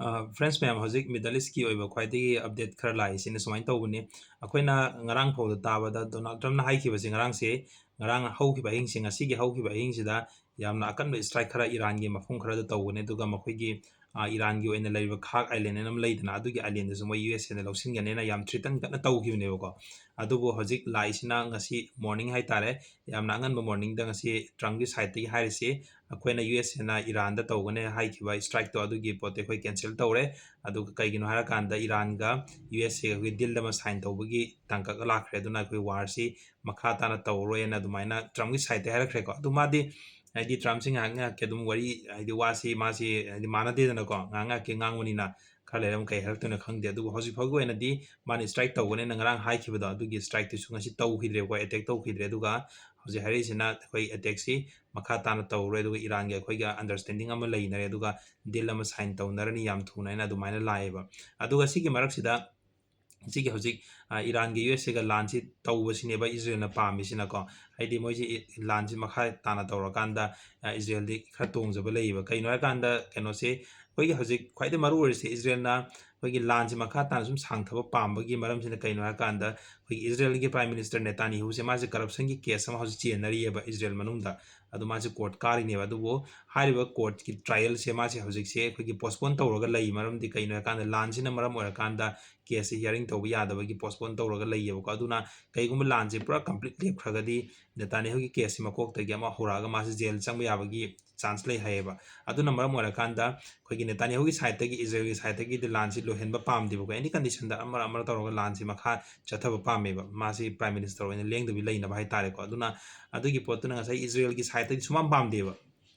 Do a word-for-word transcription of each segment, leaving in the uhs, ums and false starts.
Friends ꯃꯌꯥꯝ, ꯍꯧꯖꯤꯛ middle ꯏꯁꯀꯤ ꯑꯣꯏꯕ ꯈ꯭ꯋꯥꯏꯗꯒꯤ ꯑꯞꯗꯦꯠ ꯈꯔ ꯂꯥꯛꯏꯁꯤꯅ ꯁꯨꯃꯥꯏꯅ ꯇꯧꯕꯅꯤ꯫ ꯑꯩꯈꯣꯏꯅ ꯉꯔꯥꯡ ꯐꯥꯎꯗ ꯇꯥꯕꯗ ꯗꯣꯅꯥꯜꯗ ꯇ꯭ꯔꯝꯞꯅ ꯍꯥꯏꯈꯤꯕꯁꯦ, ꯉꯔꯥꯡꯁꯦ, ꯉꯔꯥꯡ ꯍꯧꯈꯤꯕ ꯑꯍꯤꯡꯁꯦ, ꯉꯁꯤꯒꯤ ꯍꯧꯈꯤꯕ ꯑꯍꯤꯡꯁꯤꯗ ꯌꯥꯝꯅ ꯑꯀꯟꯕ ꯏꯁꯇ꯭ꯔꯥꯏꯛ ꯈꯔ ꯏꯔꯥꯟꯒꯤ ꯃꯐꯝ ꯈꯔꯗ ꯇꯧꯒꯅꯤ, ꯑꯗꯨꯒ ꯃꯈꯣꯏꯒꯤ, ꯑ, ꯏꯔꯥꯟꯒꯤ ꯑꯣꯏꯅ ꯂꯩꯔꯤꯕ ꯈꯥꯛ ꯑꯥꯏꯂꯦꯟ ꯑꯃ ꯂꯩꯗꯅ, ꯑꯗꯨꯒꯤ ꯑꯥꯏꯂꯦꯟꯗꯨꯁꯨ ꯃꯣꯏ ꯌꯨ ꯑꯦꯁ ꯑꯦꯅ ꯂꯧꯁꯤꯟꯒꯅꯦꯅ ꯌꯥꯝ ꯊ꯭ꯔꯤꯇꯟ ꯀꯟꯅ ꯇꯧꯈꯤꯕꯅꯦꯕꯀꯣ꯫ ꯑꯗꯨꯕꯨ ꯍꯧꯖꯤꯛ ꯂꯥꯛꯏꯁꯤꯅ ꯉꯁꯤ ꯃꯣꯔꯅꯤꯡ ꯍꯥꯏꯇꯥꯔꯦ, ꯌꯥꯝꯅ ꯑꯉꯟꯕ ꯃꯣꯔꯅꯤꯡꯗ ꯉꯁꯤ ꯇ꯭ꯔꯝꯞꯀꯤ ꯁꯥꯏꯠꯇꯒꯤ ꯍꯥꯏꯔꯤꯁꯤ, ꯑꯩꯈꯣꯏꯅ ꯌꯨ ꯑꯦꯁ ꯑꯦꯅ ꯏꯔꯥꯟꯗ ꯇꯧꯒꯅꯤ ꯍꯥꯏꯈꯤꯕ ꯏꯁꯇ꯭ꯔꯥꯏꯛꯇꯣ, ꯑꯗꯨꯒꯤ ꯄꯣꯠꯇꯣ ꯑꯩꯈꯣꯏ ꯀꯦꯟꯁꯦꯜ ꯇꯧꯔꯦ꯫ ꯑꯗꯨꯒ ꯀꯩꯒꯤꯅꯣ ꯍꯥꯏꯔꯀꯥꯟꯗ ꯏꯔꯥꯟꯒ ꯌꯨ ꯑꯦꯁ ꯑꯦꯒ ꯑꯩꯈꯣꯏ ꯗꯤꯜ ꯑꯃ ꯁꯥꯏꯟ ꯇꯧꯕꯒꯤ ꯇꯥꯡꯀꯛ ꯂꯥꯛꯈ꯭ꯔꯦ, ꯑꯗꯨꯅ ꯑꯩꯈꯣꯏ ꯋꯥꯔꯁꯤ ꯃꯈꯥ ꯇꯥꯅ ꯇꯧꯔꯔꯣꯏꯅ ꯑꯗꯨꯃꯥꯏꯅ ꯇ꯭ꯔꯝꯞꯀꯤ ꯁꯥꯏꯠꯇꯒꯤ ꯍꯥꯏꯔꯛꯈ꯭ꯔꯦꯀꯣ꯫ ꯑꯗꯨ ꯃꯥꯗꯤ, ꯍꯥꯏꯗꯤ, ꯇ꯭ꯔꯝꯞꯁꯤ ꯉꯥꯏꯍꯥꯛ ꯉꯥꯏꯍꯥꯛꯀꯤ ꯑꯗꯨꯝ ꯋꯥꯔꯤ, ꯍꯥꯏꯗꯤ, ꯋꯥꯁꯤ ꯃꯥꯁꯤ, ꯍꯥꯏꯗꯤ, ꯃꯥꯟꯅꯗꯦꯗꯅꯀꯣ, ꯉꯥꯏꯍꯥꯛ ꯉꯥꯏꯍꯥꯛꯀꯤ ꯉꯥꯡꯕꯅꯤꯅ ꯈꯔ ꯂꯩꯔ ꯑꯃꯨꯛ ꯀꯩ ꯍꯥꯏꯔꯛꯇꯣꯏꯅꯣ ꯈꯪꯗꯦ꯫ ꯑꯗꯨꯕꯨ ꯍꯧꯖꯤꯛ ꯐꯥꯎꯒꯤ ꯑꯣꯏꯅꯗꯤ ꯃꯥꯅ ꯏꯁꯇ꯭ꯔꯥꯏꯛ ꯇꯧꯒꯅꯦꯅ ꯉꯔꯥꯡ ꯍꯥꯏꯈꯤꯕꯗꯣ, ꯑꯗꯨꯒꯤ ꯏꯁꯇ꯭ꯔꯥꯏꯛꯇꯨꯁꯨ ꯉꯁꯤ ꯇꯧꯈꯤꯗ꯭ꯔꯦꯕꯀꯣ, ꯑꯦꯇꯦꯛ ꯇꯧꯈꯤꯗ꯭ꯔꯦ꯫ ꯑꯗꯨꯒ ꯍꯧꯖꯤꯛ ꯍꯥꯏꯔꯛꯏꯁꯤꯅ ꯑꯩꯈꯣꯏ ꯑꯦꯇꯦꯛꯁꯤ ꯃꯈꯥ ꯇꯥꯅ ꯇꯧꯔꯣꯏ, ꯑꯗꯨꯒ ꯏꯔꯥꯟꯒꯤ ꯑꯩꯈꯣꯏꯒ ꯑꯟꯗꯔꯁꯇꯦꯟꯗꯤꯡ ꯑꯃ ꯂꯩꯅꯔꯦ, ꯑꯗꯨꯒ ꯗꯤꯜ ꯑꯃ ꯁꯥꯏꯟ ꯇꯧꯅꯔꯅꯤ ꯌꯥꯝ ꯊꯨꯅ ꯍꯥꯏꯅ ꯑꯗꯨꯃꯥꯏꯅ ꯂꯥꯛꯑꯦꯕ꯫ ꯑꯗꯨꯒ ꯁꯤꯒꯤ ꯃꯔꯛꯁꯤꯗ ꯁꯤꯒꯤ ꯍꯧꯖꯤꯛ, ꯑ, ꯏꯔꯥꯟꯒ ꯌꯨ ꯑꯦꯁ ꯑꯦꯒ ꯂꯥꯟꯁꯤ ꯇꯧꯕꯁꯤꯅꯦꯕ ꯏꯖꯔꯦꯜꯅ ꯄꯥꯝꯃꯤꯁꯤꯅꯀꯣ꯫ ꯍꯥꯏꯗꯤ ꯃꯣꯏꯁꯤ ꯏ-, ꯂꯥꯟꯁꯤ ꯃꯈꯥ ꯇꯥꯅ ꯇꯧꯔꯀꯥꯟꯗ, ꯑ, ꯏꯖꯔꯦꯜꯗꯤ ꯈꯔ ꯇꯣꯡꯖꯕ ꯂꯩꯌꯦꯕ꯫ ꯀꯩꯅꯣ ꯍꯥꯏꯔꯀꯥꯟꯗ ꯀꯩꯅꯣꯁꯤ, ꯑꯩꯈꯣꯏꯒꯤ ꯍꯧꯖꯤꯛ ꯈ꯭ꯋꯥꯏꯗꯒꯤ ꯃꯔꯨ ꯑꯣꯏꯔꯤꯁꯦ, ꯏꯖꯔꯦꯜꯅ ꯑꯩꯈꯣꯏꯒꯤ ꯂꯥꯟꯁꯤ ꯃꯈꯥ ꯇꯥꯅ ꯁꯨꯝ ꯁꯥꯡꯊꯕ ꯄꯥꯝꯕꯒꯤ ꯃꯔꯝꯁꯤꯅ ꯀꯩꯅꯣ ꯍꯥꯏꯔꯀꯥꯟꯗ, ꯑꯩꯈꯣꯏꯒꯤ ꯏꯖꯔꯦꯜꯒꯤ ꯄ꯭ꯔꯥꯏꯝ ꯃꯤꯅꯤꯁꯇꯔ ꯅꯦꯇꯥꯅꯤꯍꯨꯁꯦ, ꯃꯥꯁꯦ ꯀꯔꯞꯁꯟꯒꯤ ꯀꯦꯁ ꯑꯃ ꯍꯧꯖꯤꯛ ꯆꯦꯟꯅꯔꯤꯑꯕ ꯏꯖꯔꯦꯜ ꯃꯅꯨꯡꯗ꯫ ꯑꯗꯨ ꯃꯥꯁꯦ ꯀꯣꯔꯠ ꯀꯥꯔꯤꯅꯦꯕ꯫ ꯑꯗꯨꯕꯨ ꯍꯥꯏꯔꯤꯕ ꯀꯣꯔꯠꯀꯤ ꯇ꯭ꯔꯥꯏꯌꯦꯜꯁꯦ ꯃꯥꯁꯦ ꯍꯧꯖꯤꯛꯁꯦ ꯑꯩꯈꯣꯏꯒꯤ ꯄꯣꯁꯄꯣꯟ ꯇꯧꯔꯒ ꯂꯩ꯫ ꯃꯔꯝꯗꯤ ꯀꯩꯅꯣ ꯍꯥꯏꯔꯀꯥꯟꯗ, ꯂꯥꯟꯁꯤꯅ ꯃꯔꯝ ꯑꯣꯏꯔꯀꯥꯟꯗ ꯀꯦꯁꯁꯤ ꯍꯤꯌꯥꯔꯤꯡ ꯇꯧꯕ ꯌꯥꯗꯕꯒꯤ ꯄꯣꯁꯄꯣꯟ ꯇꯧꯔꯒ ꯂꯩꯌꯦꯕꯀꯣ꯫ ꯑꯗꯨꯅ ꯀꯩꯒꯨꯝꯕ ꯂꯥꯟꯁꯦ ꯄꯨꯔꯥ ꯀꯝꯄ꯭ꯂꯤꯠ ꯂꯦꯞꯈ꯭ꯔꯒꯗꯤ, ꯅꯦꯇꯥꯅꯤꯍꯨꯒꯤ ꯀꯦꯁꯁꯤ ꯃꯀꯣꯛꯇꯒꯤ ꯑꯃ ꯍꯧꯔꯛꯑꯒ ꯃꯥꯁꯦ ꯖꯦꯜ ꯆꯪꯕ ꯌꯥꯕꯒꯤ ꯆꯥꯟꯁ ꯂꯩ ꯍꯥꯏꯌꯦꯕ꯫ ꯑꯗꯨꯅ ꯃꯔꯝ ꯑꯣꯏꯔꯀꯥꯟꯗ ꯑꯩꯈꯣꯏꯒꯤ ꯅꯦꯇꯥꯅꯤꯍꯨꯒꯤ ꯁꯥꯏꯠꯇꯒꯤ, ꯏꯖꯔꯦꯜꯒꯤ ꯁꯥꯏꯠꯇꯒꯤꯗꯤ ꯂꯥꯟꯁꯤ ꯂꯣꯏꯍꯟꯕ ꯄꯥꯝꯗꯦꯕꯀꯣ꯫ ꯑꯦꯅꯤ ꯀꯟꯗꯤꯁꯟꯗ ꯑꯃ ꯑꯃ ꯇꯧꯔꯒ ꯂꯥꯟꯁꯤ ꯃꯈꯥ ꯆꯠꯊꯕ ꯄꯥꯝꯃꯦꯕ, ꯃꯥꯁꯤ ꯄ꯭ꯔꯥꯏꯝ ꯃꯤꯅꯤꯁꯇꯔ ꯑꯣꯏꯅ ꯂꯦꯡꯗꯕꯤ ꯂꯩꯅꯕ ꯍꯥꯏꯇꯥꯔꯦꯀꯣ꯫ ꯑꯗꯨꯅ ꯑꯗꯨꯒꯤ ꯄꯣꯠꯇꯨꯅ ꯉꯁꯥꯏ ꯏꯖꯔꯦꯜꯒꯤ ꯁꯥꯏꯠꯇꯒꯤ ꯁꯨꯃꯥꯡ ꯄꯥꯝꯗꯦꯕ꯫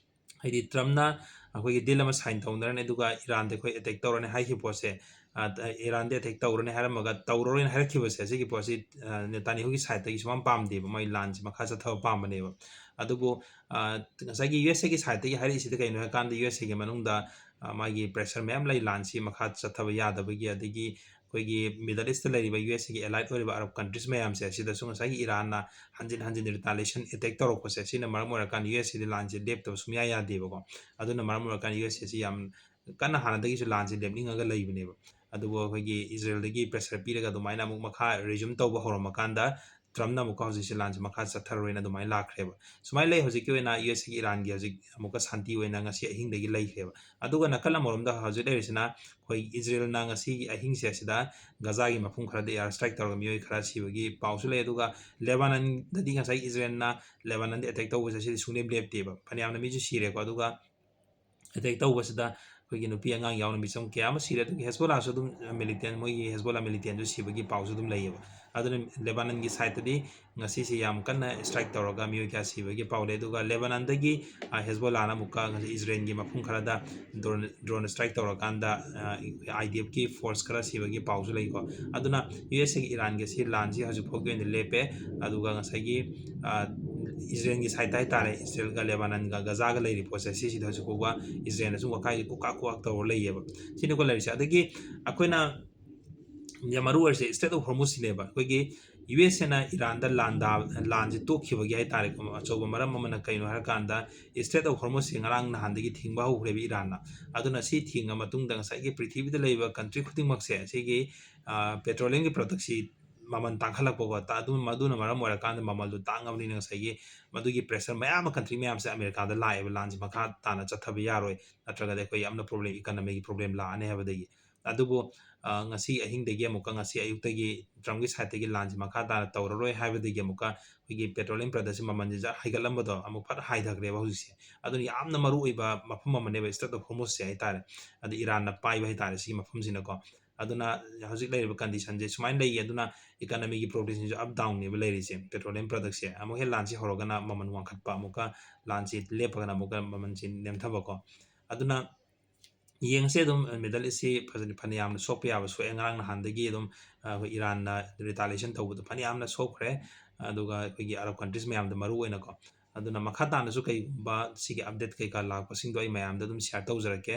ꯍꯥꯏꯗꯤ ꯇ꯭ꯔꯝꯞꯅ ꯑꯩꯈꯣꯏꯒꯤ ꯗꯤꯜ ꯑꯃ ꯁꯥꯏꯟ ꯇꯧꯅꯔꯅꯤ, ꯑꯗꯨꯒ ꯏꯔꯥꯟꯗ ꯑꯩꯈꯣꯏ ꯑꯦꯇꯦꯛ ꯇꯧꯔꯅꯤ ꯍꯥꯏꯈꯤꯕ ꯄꯣꯠꯁꯦ, ꯑ, ꯏꯔꯥꯟꯗ ꯑꯦꯇꯦꯛ ꯇꯧꯔꯅꯤ ꯍꯥꯏꯔꯝꯃꯒ ꯇꯧꯔꯔꯣꯏꯅ ꯍꯥꯏꯔꯛꯈꯤꯕꯁꯦ, ꯑꯁꯤꯒꯤ ꯄꯣꯠꯁꯤ, ꯑ, ꯅꯦꯇꯥꯅꯤꯍꯨꯒꯤ ꯁꯥꯏꯠꯇꯒꯤ ꯁꯨꯃꯥꯡ ꯄꯥꯝꯗꯦꯕ, ꯃꯣꯏ ꯂꯥꯟꯁꯤ ꯃꯈꯥ ꯆꯠꯊꯕ ꯄꯥꯝꯕꯅꯦꯕ꯫ ꯑꯗꯨꯕꯨ, ꯑ, ꯉꯁꯥꯏꯒꯤ ꯌꯨ ꯑꯦꯁ ꯑꯦꯒꯤ ꯁꯥꯏꯠꯇꯒꯤ ꯍꯥꯏꯔꯛꯏꯁꯤꯗꯤ ꯀꯩꯅꯣ ꯍꯥꯏꯔꯀꯥꯟꯗ, ꯌꯨ ꯑꯦꯁ ꯑꯦꯒꯤ ꯃꯅꯨꯡꯗ, ꯑ, ꯃꯥꯒꯤ ꯄ꯭ꯔꯦꯁꯔ ꯃꯌꯥꯝ ꯂꯩ, ꯂꯥꯟꯁꯤ ꯃꯈꯥ ꯆꯠꯊꯕ ꯌꯥꯗꯕꯒꯤ, ꯑꯗꯒꯤ ꯑꯩꯈꯣꯏꯒꯤ ꯃꯤꯗꯜ ꯏꯁꯇ ꯂꯩꯔꯤꯕ ꯌꯨ ꯑꯦꯁ ꯑꯦꯒꯤ ꯑꯦꯂꯥꯏꯠ ꯑꯣꯏꯔꯤꯕ ꯑꯔꯕ ꯀꯟꯇ꯭ꯔꯤꯁ ꯃꯌꯥꯝꯁꯦ, ꯁꯤꯗꯁꯨ ꯉꯁꯥꯏꯒꯤ ꯏꯔꯥꯟꯅ ꯍꯟꯖꯤꯟ ꯍꯟꯖꯤꯟ ꯔꯤꯇꯥꯂꯤꯌꯦꯁꯟ ꯑꯦꯇꯦꯛ ꯇꯧꯔꯛꯄꯁꯦ, ꯁꯤꯅ ꯃꯔꯝ ꯑꯣꯏꯔꯀꯥꯟꯗ ꯌꯨ ꯑꯦꯁ ꯑꯦꯗꯤ ꯂꯥꯟꯁꯦ ꯂꯦꯞꯇꯕ ꯁꯨꯡꯌꯥ ꯌꯥꯗꯦꯕꯀꯣ꯫ ꯑꯗꯨꯅ ꯃꯔꯝ ꯑꯣꯏꯔꯀꯥꯟꯗ ꯌꯨ ꯑꯦꯁ ꯑꯦꯁꯤ ꯌꯥꯝ ꯀꯟꯅ ꯍꯥꯟꯅꯗꯒꯤꯁꯨ ꯂꯥꯟꯁꯦ ꯂꯦꯞꯅꯤꯡꯉꯒ ꯂꯩꯕꯅꯦꯕ꯫ ꯑꯗꯨꯕꯨ ꯑꯩꯈꯣꯏꯒꯤ ꯏꯖꯔꯦꯜꯗꯒꯤ pressure ꯄꯤꯔꯒ ꯑꯗꯨꯃꯥꯏꯅ ꯑꯃꯨꯛ ꯃꯈꯥ resume ꯇꯧꯕ ꯍꯧꯔꯝꯃꯀꯥꯟꯗ, ꯇ꯭ꯔꯝꯞꯅ ꯑꯃꯨꯛꯀ ꯍꯧꯖꯤꯛꯁꯦ ꯂꯥꯟꯁꯦ ꯃꯈꯥ ꯆꯠꯊꯔꯔꯣꯏꯅ ꯑꯗꯨꯃꯥꯏꯅ ꯂꯥꯛꯈ꯭ꯔꯦꯕ꯫ ꯁꯨꯃꯥꯏꯅ ꯂꯩ꯫ ꯍꯧꯖꯤꯛꯀꯤ ꯑꯣꯏꯅ ꯌꯨ ꯑꯦꯁ ꯑꯦꯒꯤ ꯏꯔꯥꯟꯒꯤ ꯍꯧꯖꯤꯛ ꯑꯃꯨꯛꯀ ꯁꯥꯟꯇꯤ ꯑꯣꯏꯅ ꯉꯁꯤ ꯑꯍꯤꯡꯗꯒꯤ ꯂꯩꯈ꯭ꯔꯦꯕ꯫ ꯑꯗꯨꯒ ꯅꯥꯀꯜ ꯑꯃꯔꯣꯝꯗ ꯍꯧꯖꯤꯛ ꯂꯩꯔꯤꯁꯤꯅ ꯑꯩꯈꯣꯏ ꯏꯖꯔꯦꯜꯅ ꯉꯁꯤꯒꯤ ꯑꯍꯤꯡꯁꯦ ꯑꯁꯤꯗ ꯒꯖꯥꯒꯤ ꯃꯐꯝ ꯈꯔꯗ air strike ꯇꯧꯔꯒ ꯃꯤꯑꯣꯏ ꯈꯔ ꯁꯤꯕꯒꯤ ꯄꯥꯎꯁꯨ ꯂꯩ꯫ ꯑꯗꯨꯒ ꯂꯦꯕꯥꯅꯟꯗꯗꯤ ꯉꯁꯥꯏ ꯏꯖꯔꯦꯜꯅ ꯂꯦꯕꯥꯅꯟꯗ attack ꯇꯧꯕꯁꯦ ꯁꯤꯗꯤ ꯁꯨꯡꯂꯦꯞ ꯂꯦꯞꯇꯦꯕ꯫ ꯐꯅꯌꯥꯝꯅ ꯃꯤꯁꯨ ꯁꯤꯔꯦꯀꯣ꯫ ꯑꯗꯨꯒ attack ꯇꯧꯕꯁꯤꯗ ꯑꯩꯈꯣꯏꯒꯤ ꯅꯨꯄꯤ ꯑꯉꯥꯡ ꯌꯥꯎꯅ ꯃꯤꯆꯝ ꯀꯌꯥ ꯑꯃ ꯁꯤꯔꯦ꯫ ꯑꯗꯨꯒ ꯍꯦꯖꯕꯣꯂꯥꯁꯨ ꯑꯗꯨꯝ, militant, ꯃꯣꯏꯒꯤ ꯍꯦꯖꯕꯣꯂꯥ militantꯁꯨ ꯁꯤꯕꯒꯤ ꯄꯥꯎꯁꯨ ꯑꯗꯨꯝ ꯂꯩꯌꯦꯕ꯫ ꯑꯗꯨꯅ ꯂꯦꯕꯥꯅꯟꯒꯤ sideꯇꯗꯤ ꯉꯁꯤꯁꯦ ꯌꯥꯝ ꯀꯟꯅ strike ꯇꯧꯔꯒ ꯃꯤꯑꯣꯏ ꯀꯌꯥ ꯁꯤꯕꯒꯤ ꯄꯥꯎ ꯂꯩ꯫ ꯑꯗꯨꯒ ꯂꯦꯕꯥꯅꯟꯗꯒꯤ, ꯑ, ꯍꯦꯖꯕꯣꯂꯥꯅ ꯑꯃꯨꯛꯀ ꯉꯁꯤ ꯏꯖꯔꯦꯜꯒꯤ ꯃꯐꯝ ꯈꯔꯗ drone, drone strike ꯇꯧꯔꯀꯥꯟꯗ, ꯑ, ꯑꯥꯏ ꯗꯤ ꯑꯦꯐꯀꯤ force ꯈꯔ ꯁꯤꯕꯒꯤ ꯄꯥꯎꯁꯨ ꯂꯩꯀꯣ꯫ ꯑꯗꯨꯅ ꯌꯨ ꯑꯦꯁ ꯑꯦꯒꯤ ꯏꯔꯥꯟꯒꯤ ꯁꯤ ꯂꯥꯟꯁꯤ ꯍꯧꯖꯤꯛ ꯐꯥꯎꯒꯤ ꯑꯣꯏꯅ ꯂꯦꯞꯄꯦ꯫ ꯑꯗꯨꯒ ꯉꯁꯥꯏꯒꯤ, ꯑ, ꯏꯖꯔꯦꯜꯒꯤ sideꯇ ꯍꯥꯏꯇꯥꯔꯦ, ꯏꯖꯔꯦꯜꯒ ꯂꯦꯕꯥꯅꯟꯒ ꯒꯖꯥꯒ ꯂꯩꯔꯤꯕ ꯄꯣꯠꯁꯦ, ꯁꯤꯁꯤꯗ ꯍꯧꯖꯤꯛ ꯐꯥꯎꯕ ꯏꯖꯔꯦꯜꯅ ꯁꯨꯝ ꯋꯥꯈꯥꯏꯒꯤ ꯀꯨꯛꯀꯥꯛ ꯀꯨꯛꯀꯥꯛ ꯇꯧꯔ ꯂꯩꯌꯦꯕ꯫ ꯁꯤꯅꯤꯀꯣ ꯂꯩꯔꯤꯁꯦ꯫ ꯑꯗꯒꯤ ꯑꯩꯈꯣꯏꯅ ꯌꯥꯝ ꯃꯔꯨ ꯑꯣꯏꯔꯤꯁꯦ Strait of Hormuzꯁꯤꯅꯦꯕ꯫ ꯑꯩꯈꯣꯏꯒꯤ ꯌꯨ ꯑꯦꯁ ꯑꯦꯅ ꯏꯔꯥꯟꯗ ꯂꯥꯟꯗꯥ-, ꯂꯥꯟꯁꯦ ꯇꯣꯛꯈꯤꯕꯒꯤ ꯍꯥꯏꯇꯥꯔꯦꯀꯣ, ꯑꯆꯧꯕ ꯃꯔꯝ ꯑꯃꯅ ꯀꯩꯅꯣ ꯍꯥꯏꯔꯀꯥꯟꯗ, Strait of Hormuzꯁꯦ ꯉꯔꯥꯡ ꯅꯍꯥꯟꯗꯒꯤ ꯊꯤꯡꯕ ꯍꯧꯈ꯭ꯔꯦꯕ ꯏꯔꯥꯟꯅ꯫ ꯑꯗꯨꯅ ꯁꯤ ꯊꯤꯡꯉ ꯃꯇꯨꯡꯗ ꯉꯁꯥꯏꯒꯤ ꯄ꯭ꯔꯤꯊꯤꯕꯤꯗ ꯂꯩꯔꯤꯕ country ꯈꯨꯗꯤꯡꯃꯛꯁꯦ ꯁꯤꯒꯤ, ꯑ, petroleumꯒꯤ productꯁꯤ ꯃꯃꯜ ꯇꯥꯡꯈꯠꯂꯛꯄꯀꯣ꯫ ꯇꯥ-, ꯑꯗꯨ, ꯃꯗꯨꯅ ꯃꯔꯝ ꯑꯣꯏꯔꯀꯥꯟꯗ ꯃꯃꯜꯗꯣ ꯇꯥꯡꯉꯕꯅꯤꯅ ꯉꯁꯥꯏꯒꯤ ꯃꯗꯨꯒꯤ pressure ꯃꯌꯥꯝ ꯑꯃ country ꯃꯌꯥꯝꯁꯦ ꯑꯃꯦꯔꯤꯀꯥꯗ ꯂꯥꯛꯑꯦꯕ, ꯂꯥꯟꯁꯤ ꯃꯈꯥ ꯇꯥꯅ ꯆꯠꯊꯕ ꯌꯥꯔꯣꯏ, ꯅꯠꯇ꯭ꯔꯒꯗꯤ ꯑꯩꯈꯣꯏ ꯌꯥꯝꯅ problem, economyꯒꯤ problem ꯂꯥꯛꯑꯅꯤ ꯍꯥꯏꯕꯗꯒꯤ꯫ ꯑꯗꯨꯕꯨ, ꯑ, ꯉꯁꯤ ꯑꯍꯤꯡꯗꯒꯤ ꯑꯃꯨꯛꯀ, ꯉꯁꯤ ꯑꯌꯨꯛꯇꯒꯤ ꯇ꯭ꯔꯝꯞꯀꯤ sideꯇꯒꯤ ꯂꯥꯟꯁꯤ ꯃꯈꯥ ꯇꯥꯅ ꯇꯧꯔꯔꯣꯏ ꯍꯥꯏꯕꯗꯒꯤ ꯑꯃꯨꯛꯀ ꯑꯩꯈꯣꯏꯒꯤ petroleum productꯁꯤ ꯃꯃꯜꯁꯤ ꯖꯔ ꯍꯥꯏꯒꯠꯂꯝꯕꯗꯣ ꯑꯃꯨꯛ ꯐꯠ ꯍꯥꯏꯊꯈ꯭ꯔꯦꯕ ꯍꯧꯖꯤꯛꯁꯦ꯫ ꯑꯗꯨꯅ ꯌꯥꯝꯅ ꯃꯔꯨ ꯑꯣꯏꯕ ꯃꯐꯝ ꯑꯃꯅꯦꯕ Strait of Hormuzꯁꯦ ꯍꯥꯏꯇꯥꯔꯦ꯫ ꯑꯗꯨ ꯏꯔꯥꯟꯅ ꯄꯥꯏꯕ ꯍꯥꯏꯇꯥꯔꯦ ꯁꯤꯒꯤ ꯃꯐꯝꯁꯤꯅꯀꯣ꯫ ꯑꯗꯨꯅ ꯍꯧꯖꯤꯛ ꯂꯩꯔꯤꯕ conditionꯁꯦ ꯁꯨꯃꯥꯏꯅ ꯂꯩꯌꯦ꯫ ꯑꯗꯨꯅ economyꯒꯤ problemꯁꯤꯁꯨ up downꯅꯦꯕ ꯂꯩꯔꯤꯁꯦ꯫ Petroleum productꯁꯦ ꯑꯃꯨꯛ ꯍꯦꯛ ꯂꯥꯟꯁꯤ ꯍꯧꯔꯒꯅ ꯃꯃꯜ ꯋꯥꯡꯈꯠꯄ, ꯑꯃꯨꯛꯀ ꯂꯥꯟꯁꯤ ꯂꯦꯞꯄꯒꯅ ꯑꯃꯨꯛꯀ ꯃꯃꯜꯁꯤ ꯅꯦꯝꯊꯕꯀꯣ꯫ ꯑꯗꯨꯅ ꯌꯦꯡꯁꯦ ꯑꯗꯨꯝ, Middle Eastꯁꯤ ꯐꯖꯅ, ꯐꯅꯌꯥꯝꯅ ꯁꯣꯛꯄ ꯌꯥꯕ ꯁꯣꯛꯑꯦ꯫ ꯉꯔꯥꯡ ꯅꯍꯥꯟꯗꯒꯤ ꯑꯗꯨꯝ, ꯑ, ꯑꯩꯈꯣꯏ ꯏꯔꯥꯟꯅ retaliation ꯇꯧꯕꯗꯣ ꯐꯅꯌꯥꯝꯅ ꯁꯣꯛꯈ꯭ꯔꯦ꯫ ꯑꯗꯨꯒ ꯑꯩꯈꯣꯏꯒꯤ Arab countries ꯃꯌꯥꯝꯗ ꯃꯔꯨ ꯑꯣꯏꯅꯀꯣ꯫ ꯑꯗꯨꯅ ꯃꯈꯥ ꯇꯥꯅꯁꯨ ꯀꯩꯒꯨꯝꯕ ꯁꯤꯒꯤ update ꯀꯩꯀꯥ ꯂꯥꯛꯄꯁꯤꯡꯗꯣ ꯑꯩ ꯃꯌꯥꯝꯗ ꯑꯗꯨꯝ share ꯇꯧꯖꯔꯛꯀꯦ꯫